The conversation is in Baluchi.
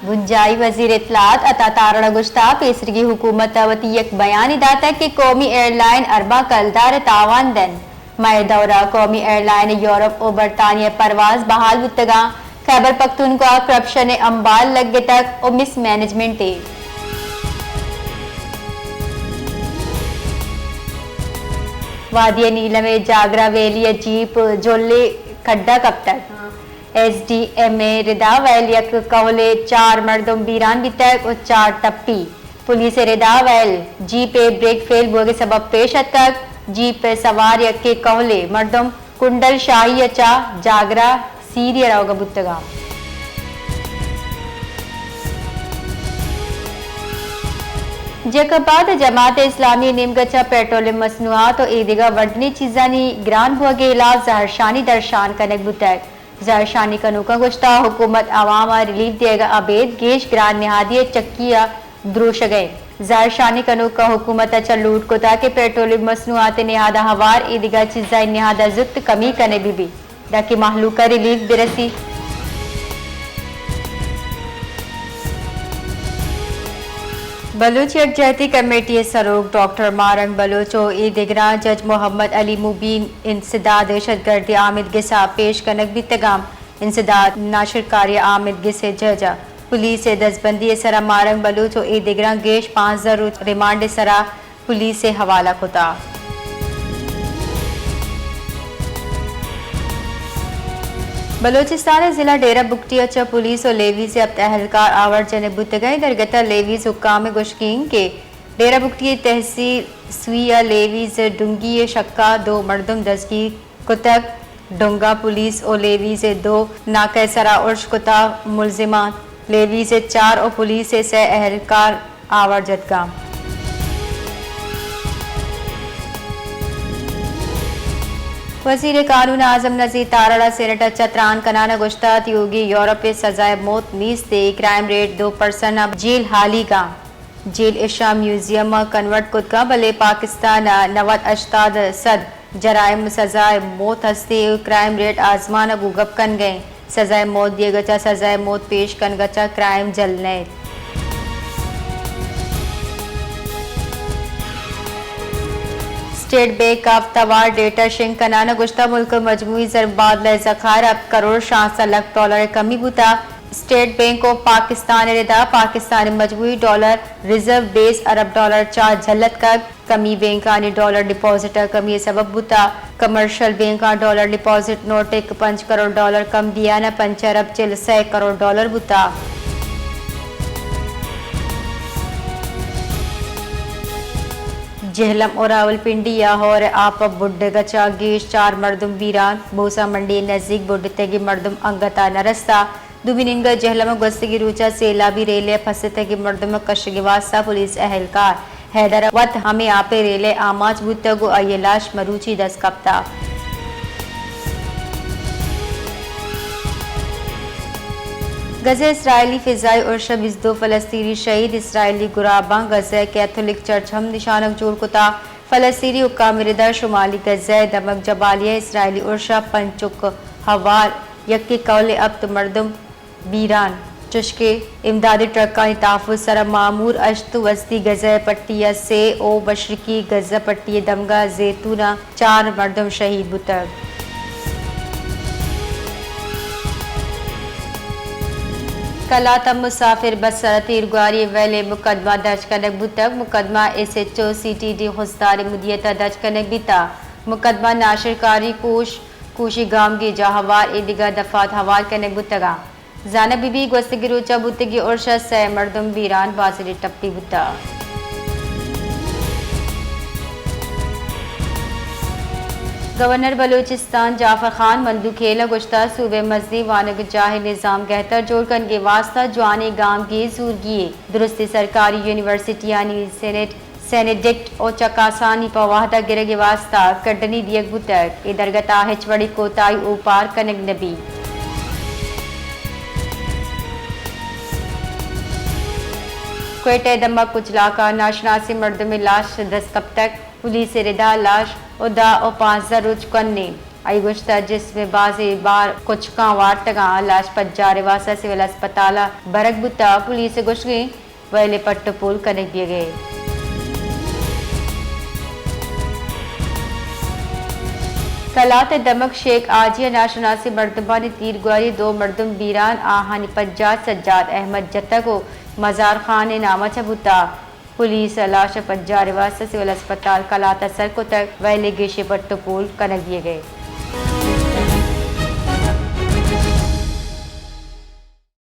بنجاھی وزیر اطلاعات عطا تارڑ ءَ گوشتگ، پیسریگیں حکومت ءَ وتی یک بیانے داتگ کہ قومی ایئرلائن ارباں کلدار ءِ تاوان دنت۔ مئے دور ءَ قومی ایئرلائن یورپ ءُ برطانیہ ءِ پرواز بحال بوتگ اَنت۔ خیبر پختونخوا ءَ کرپشن ءِ امبال لگتگ ءُ مس مینجمنٹ ءِ۔ وادی نیلم ءِ جاگرا ویلی ءَ جیپ جھل ءِ کڈ ءَ کپتگ۔ ایس ڈی ایم ءِ ردا ویل یک کہول ءَ چار مردم بیران بیتگ ءُ چار ٹپی۔ پولیس ءِ ردا ویل جیپ ءِ بریک فیل بوگ ءِ سبب پیش اتکگ۔ جیپ ءِ سوار یکے کہول ءِ مردم کنڈل شاہی ءَ چہ جاگرا سیری ءَ روگ ءَ بوتگ اَت۔ جیکب آباد ءَ جماعت اسلامی ءِ نیمگ ءَ چہ پیٹرولیم مصنوعات ءُ ایدگہ وڈنیں چیزانی گران بوگ ءِ ہلاپ زہرشانی درشان کنگ بوتگ۔ زہرشانی کنوکاں گوشتگ، حکومت عوام ءَ ریلیف دیگ ءَ ابید گیش گران نہادی ءِ چکی ءَ دروشگ ءَ اِنت۔ زہرشانی کنوکاں حکومت ءَ چہ لوٹ کتگ کہ پیٹرولیم مصنوعات ءِ نہاد ءَ ہوار ایدگہ چیزانی نہاد ءَ زوت کمی کنگ بہ بیت، داں کہ مہلوک ءَ ریلیف بہ رسیت۔ بلوچ یکجہتی کمیٹی ءِ سروک ڈاکٹر ماہ رنگ بلوچ ءُ ایدگراں جج محمد علی مبین انسداد دہشت گردی آمید گس ءَ پیش کنگ بیتگ اَنت۔ انسداد ناشرکاری آمید گس ءِ جج ءَ پولیس ءِ دزبندی ءِ سرا ماہ رنگ بلوچ ءُ ایدگراں گیش پانزدہ روچ ریمانڈ ءِ سرا پولیس ءِ حوالہ کتگ۔ بلوچستان ءِ ضلع ڈیرہ بگٹی ءَ چہ پولیس ءُ لیویز ءِ ہپت اہلکار آوار جنگ بوتگ اَنت۔ اے درگت ءَ لیویز حکام ءِ گوشگ اِنت کہ ڈیرہ بگٹی ءِ تحصیل سوئی ءَ لیویز ڈنگی ءِ شک ءَ دو مردم دزگیر کتگ۔ ڈنگ ءَ پولیس ءُ لیویز ءِ دو ناکہ ءِ سرا ارش کتگ۔ ملزماں لیویز ءِ چار ءُ پولیس ءِ سئے اہلکار آوار جتگ اَنت۔ وزیر قانون اعظم نذیر تارڑ ءَ سینیٹ ءَ چہ تران کنان ءَ گوشتگ، تیوگیں یورپ ءَ سزائے موت نیست ءُ کرائم ریٹ دو پرسنٹ ءَ جیل ہالیگ اِنت۔ جیل اشاں میوزیم ءَ کنورٹ کتگ اَنت، بلے پاکستان ءَ نود ہشتاد سد جرائم ءَ سزائے موت ہست اِنت ءُ کرائم ریٹ آزمان ءَ گوں گپ کنگ ءَ اِنت۔ سزائے موت دیگ ءَ چہ سزائے موت پیش کنگ ءَ چہ کرائم جھل نہ اِنت۔ اسٹیٹ بینک آف توار ڈیٹا شنگ کنان ءَ گوشتگ، ملک ءِ مجموعی زر مبادلہ ءِ ذخائر ہپت کروڑ شانزدہ لکھ ڈالر ءِ کمی بوتگ۔ اسٹیٹ بینک آف پاکستان ءِ ردا پاکستان ءِ مجموعی ڈالر ریزرو بیس ارب ڈالر چہ جھل اتکگ۔ کمی بینکانی ڈالر ڈپازٹ ءِ کمی ءِ سبب بوتگ۔ کمرشل بینکاں ڈالر ڈپازٹ نوٹ ءِ پنچ کروڑ ڈالر کم بیان ءَ پنچ ارب چل سئے کروڑ ڈالر بوتگ۔ جہلم ءُ راولپنڈی ءَ ہور ءِ آپ ءِ بڈگ ءَ چہ گیش چار مردم بیران، بوسہ منڈی ءِ نزیک بڈتگیں مردم انگت ءَ نہ رستگ۔ دومی نیمگ ءَ جہلم ءَ گوستگیں روچ ءَ سیلابی ریلے ءَ پھستگیں مردم ءِ کشگ ءِ واستہ پولیس اہلکار حیدر ءَ وت ہمے آپ ءِ ریلے ءَ آماچ بوتگ ءُ آئی ءِ لاش مروچی دست کپتگ۔ غزہ ءَ اسرائیلی فضائی ارش ءَ بیست دو فلسطینی شہید، اسرائیلی گراباں غزہ ءِ کیتھولک چرچ ہم نشانگ جوڑ کتگ۔ فلسطینی حکام ءِ ردا شمالی غزہ ءِ دمگ جبالیہ ءَ اسرائیلی ارش ءَ پنچ چک ہوار، یکے کہول ءِ ہپت مردم بیران، چشکہ امدادی ٹرکانی تحفظ سرا معمور ہشت، وسطی غزہ ءِ پٹی ءَ سے ءُ مشرقی غزہ پٹی ءِ دمگ ءَ زیتون ءَ چار مردم شہید بوتگ۔ کلات ءَ مسافر بس سرا تیرگواری ءِ ویل ءَ مقدمہ درج کنگ بوتگ۔ مقدمہ S H O C T D Khuzdar ءِ مدیریت ءَ درج کنگ بیتگ۔ مقدمہ ناشرکاری کوش، کوشی گامگیج ءَ ہوار ایدگہ دفعات ہوار کنگ بوتگ اَنت۔ زانگ بہ بیت، گوستگیں روچ ءَ بوتگیں ارش ءَ سئے مردم بیران، بازیں ٹپی بوتگ۔ گورنر بلوچستان جعفر خان مندوخیل ءَ گوشتگ، صوبہ ءِ مزنیں وانگجاہ ءِ نظام گہتر جوڑ کنگ ءِ واستہ جوانیں گامگیج زورگی اِنت۔ درستیں سرکاری یونیورسٹیانی سینیٹ سینیڈکٹ ءُ چکاسانی پہ وھد ءَ گرگ ءِ واستہ کڈنی دیگ بوتگ۔ اے درگت ءَ ہچ وڑیں کوتاہی اوپار کنگ نہ بیت۔ کوئٹہ ءِ دمگ کچلاک ءَ ناشناسیں مردمے لاش دست کپتگ۔ پولیس ءِ ردا لاش ءَ دہ ءُ پانزدہ روچ کن اِنت۔ آئی گوشتہ جسم ء بازیں بار کچکاں وارتگاں، لاش پجار ء واستہ سول ہسپتال ء برگ بوتہ، پولیس ء گوشگیں ویل ء پٹ ء پول کنگ بیگ ء۔ کلات ء دمگ شیخ حاجی ء ناشناسیں مردمانی تیرگواری، دو مردم بیران، آہانی پجار سجاد احمد جتگ و مزار خان ء نام ء چہ بوتہ۔ پولیس ء لاش ء پجار ء واستہ سول ہسپتال کلات ء سر کتگ، ویل ء گیشیں پٹ ء پول کنگ بیگ ء۔